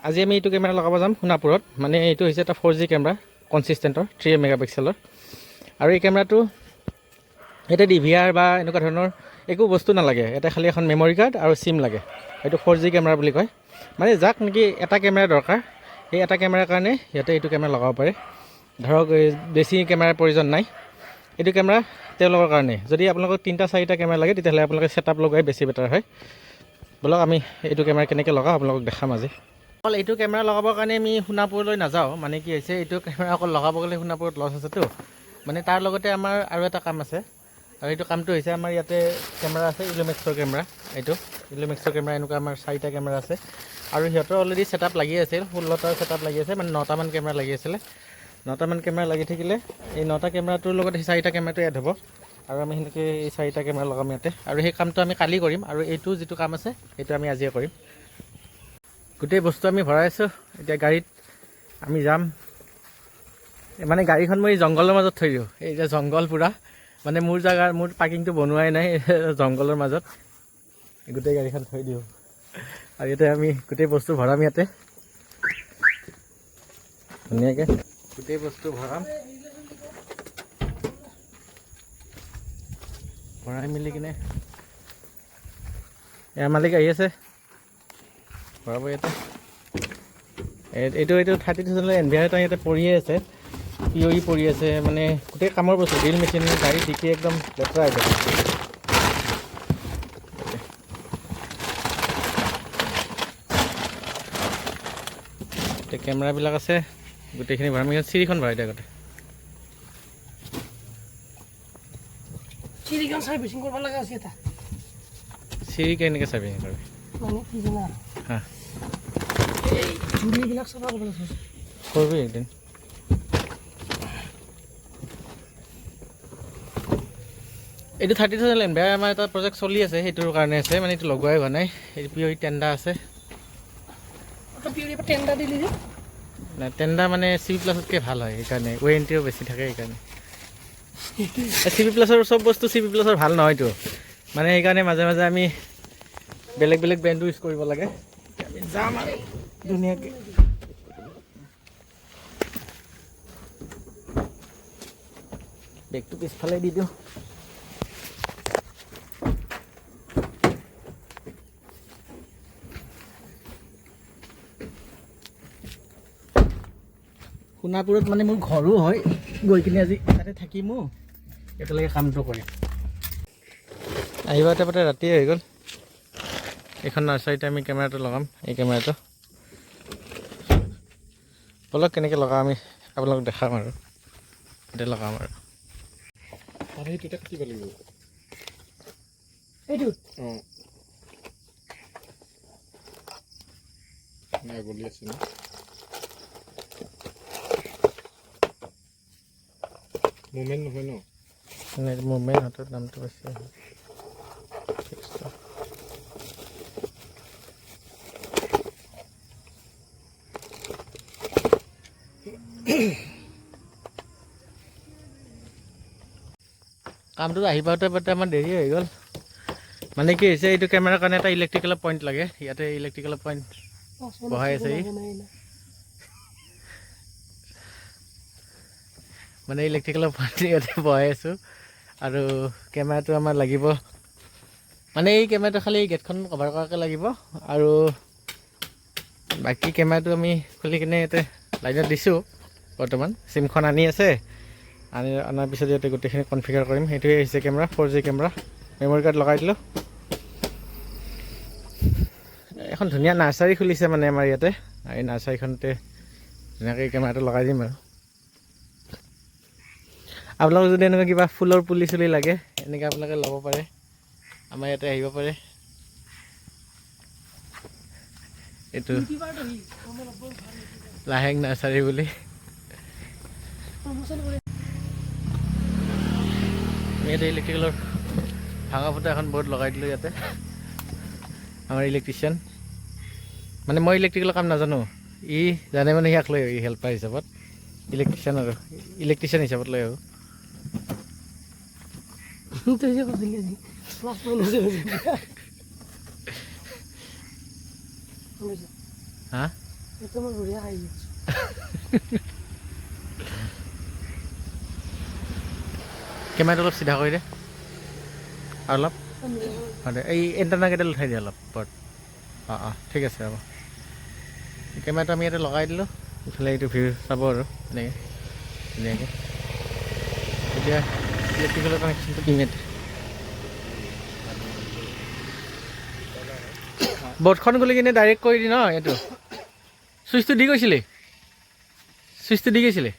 আজি আমি এইটো কেমেৰা লগাব যাম সোণাপুৰত। মানে এইটো হৈছে এটা 4G camera, কনচিষ্টেণ্টৰ 3 মেগাপিক্সেলৰ। আৰু এই কেমেৰাটো ইয়াতে DVR বা এনেকুৱা ধৰণৰ একো বস্তু নালাগে। ইয়াতে খালি এখন মেমৰি কাৰ্ড আৰু চিম লাগে। এইটো 4G camera বুলি কয়। মানে যাক নেকি এটা কেমেৰা দৰকাৰ, সেই এটা কেমেৰাৰ কাৰণে সিহঁতে এইটো কেমেৰা লগাব পাৰে। ধৰক এই বেছি কেমেৰাৰ প্ৰয়োজন নাই, এইটো কেমেৰা তেওঁলোকৰ কাৰণে। যদি আপোনালোকক তিনিটা চাৰিটা কেমেৰা লাগে, তেতিয়াহ'লে আপোনালোকে ছেটআপ লগাই বেছি বেটাৰ হয়। ব'লক, আমি এইটো কেমেৰা কেনেকৈ লগাওঁ আপোনালোকক দেখাম আজি। অকল এইটো কেমেৰা লগাবৰ কাৰণে আমি সোণাপুৰলৈ নাযাওঁ। মানে কি হৈছে, এইটো কেমেৰা অকল লগাব গ'লে সোণাপুৰত লছ আছেতো। মানে তাৰ লগতে আমাৰ আৰু এটা কাম আছে। আৰু এইটো কামটো হৈছে, আমাৰ ইয়াতে কেমেৰা আছে, ইলুমেক্সৰ কেমেৰা। এইটো ইলুমেক্সৰ কেমেৰা। এনেকুৱা আমাৰ চাৰিটা কেমেৰা আছে আৰু সিহঁতৰ অলৰেডি ছেটআপ লাগি আছিল। 16টা ছেটআপ লাগি আছে, মানে নটামান কেমেৰা লাগি আছিলে। নটামান কেমেৰা লাগি থাকিলে এই নটা কেমেৰাটোৰ লগত সেই চাৰিটা কেমেৰাটো এড হ'ব আৰু আমি সেনেকৈ এই চাৰিটা কেমেৰা লগাম ইয়াতে। আৰু সেই কামটো আমি কালি কৰিম আৰু এইটো যিটো কাম আছে, সেইটো আমি আজিয়ে কৰিম। গোটেই বস্তু আমি ভৰাই আছোঁ এতিয়া গাড়ীত, আমি যাম। মানে গাড়ীখন মই জংঘলৰ মাজত থৈ দিওঁ। এই যে জংঘল পূৰা, মানে মোৰ জেগা, মোৰ পাৰ্কিংটো বনোৱাই নাই, জংঘলৰ মাজত গোটেই গাড়ীখন থৈ দিওঁ। আৰু ইয়াতে আমি গোটেই বস্তু ভৰাম। ইয়াতে ধুনীয়াকৈ গোটেই বস্তু ভৰাম। ভৰাই মেলি কিনে এয়া মালিক আহি আছে, ভৰাব ইয়াতে। এইটো 30,000 এনভাইটাৰ এটা ইয়াতে পৰিয়ে আছে, POE পৰি আছে। মানে গোটেই কামৰ বস্তু, ড্ৰিল মেচিন, গাড়ী ডিকি একদম লেতেৰা হৈ গৈছে। এতিয়া কেমেৰাবিলাক আছে, গোটেইখিনি ভৰাম। এইখন চিৰিখন ভৰাই দিয়ে আগতে। চিৰিখন চাৰ্ভিচিং কৰিব লগা আছে এটা। চিৰি কেনেকৈ চাৰ্ভিচিং কৰিবি? মানে কি জানা, হা? এই ধূলিবিলাক চাফা কৰিব লাগছে। কৰিবি একদিন। এইটো 30,000 এনভাইটাৰ আমাৰ এটা প্ৰজেক্ট চলি আছে, সেইটোৰ কাৰণে আছে। মানে এইটো লগোৱাই হোৱা নাই। এইটো POE টেণ্ডা আছে। পিউৰি টেণ্ডাৰ দিলি যে? নাই, টেণ্ডা মানে চি বি প্লাছতকৈ ভাল হয়, সেইকাৰণে ৱেৰেণ্টিও বেছি থাকে সেইকাৰণে। চি বি প্লাছৰ চব বস্তু চি বি প্লাছৰ ভাল নহয়তো। মানে সেইকাৰণে মাজে মাজে আমি বেলেগ বেলেগ ব্ৰেণ্ডো ইউজ কৰিব লাগে। আমি যাম আৰু ধুনীয়াকৈ। বেগটো পিছফালে দি দিওঁ। সোণাপুৰত মানে মোৰ ঘৰো হয়, গৈ কিনে আজি তাতে থাকিমো, একেলগে কামটো কৰিম। আহিব পাতে ৰাতিয়ে হৈ গ'ল। এইখন নাৰ্চাৰীতে আমি কেমেৰাটো লগাম, এই কেমেৰাটো। ব'লক, কেনেকৈ লগাম আমি আপোনালোকক দেখাম আৰু এতিয়া লগাম আৰু। তাত সেইটোতে কাটিব লাগিব। এইটো? অঁ, নাই, গলি আছে ন। মুভমেণ্ট নহয় ন? মুভমেণ্ট হাতত দামটো বেছি হয়। ফিক্সটো। কামটোত আহি পাওঁতে পাওঁতে আমাৰ দেৰি হৈ গ'ল। মানে কি হৈছে, এইটো কেমেৰাৰ কাৰণে এটা ইলেক্ট্ৰিকেল পইণ্ট লাগে। ইয়াতে ইলেক্ট্ৰিকেল পইণ্ট বহাই আছে ই। মানে ইলেক্ট্ৰিকেলৰ পইণ্ট ইয়াতে বহাই আছোঁ আৰু কেমেৰাটো আমাৰ লাগিব। মানে এই কেমেৰাটো খালি গেটখন কভাৰ কৰাকৈ লাগিব আৰু বাকী কেমেৰাটো আমি খুলি কিনে ইয়াতে লাইনত দিছোঁ। বৰ্তমান চিমখন আনি আছে, আনি অনাৰ পিছত ইয়াতে গোটেইখিনি কনফিগাৰ কৰিম। সেইটোৱে হৈছে camera, 4G camera. Memory card লগাই দিলোঁ। এখন ধুনীয়া নাৰ্চাৰী খুলিছে মানে আমাৰ ইয়াতে। এই নাৰ্চাৰীখনতে ধুনীয়াকৈ কেমেৰাটো লগাই দিম। আৰু আপোনালোকক যদি এনেকুৱা কিবা ফুলৰ পুলি চুলি লাগে, এনেকৈ আপোনালোকে ল'ব পাৰে, আমাৰ ইয়াতে আহিব পাৰে। এইটো লাহেং নাৰ্চাৰী বুলি। আমি ইয়াতে ইলেক্ট্ৰিকেলৰ ভাঙা ফুটা এখন বৰ্ড লগাই দিলোঁ ইয়াতে। আমাৰ ইলেক্ট্ৰিচিয়ান, মানে মই ইলেক্ট্ৰিকেলৰ কাম নাজানো, ই জানে। মানে ইয়াক লৈ আহোঁ হেল্পাৰ হিচাপত, ইলেক্ট্ৰিচিয়ান আৰু ইলেক্ট্ৰিচিয়ান হিচাপত লৈ আহোঁ। তই যে কৈছিলি আজি প্লাছ পইণ্ট আছে। হা। এইটো মই বঢ়িয়া খাই আছোঁ। কেমেৰাটো অলপ চিধা কৰি দে আৰু অলপ। অঁ দে, এই এণ্টেনাকেইডাল উঠাই দিয়ে অলপ ওপৰত। অঁ অঁ ঠিক আছে, হ'ব। কেমেৰাটো আমি ইয়াতে লগাই দিলোঁ। ইফালে এইটো ভিউ চাব আৰু এনেকৈ ধুনীয়াকৈ। এতিয়া ইলেক্ট্ৰিকেলৰ কানেকশ্যনটো দিম ইয়াতে। বৰ্ডখন খুলি কিনে ডাইৰেক্ট কৰি দি ন। এইটো চুইচটো দি গৈছিলি? চুইচটো দি গৈছিলি?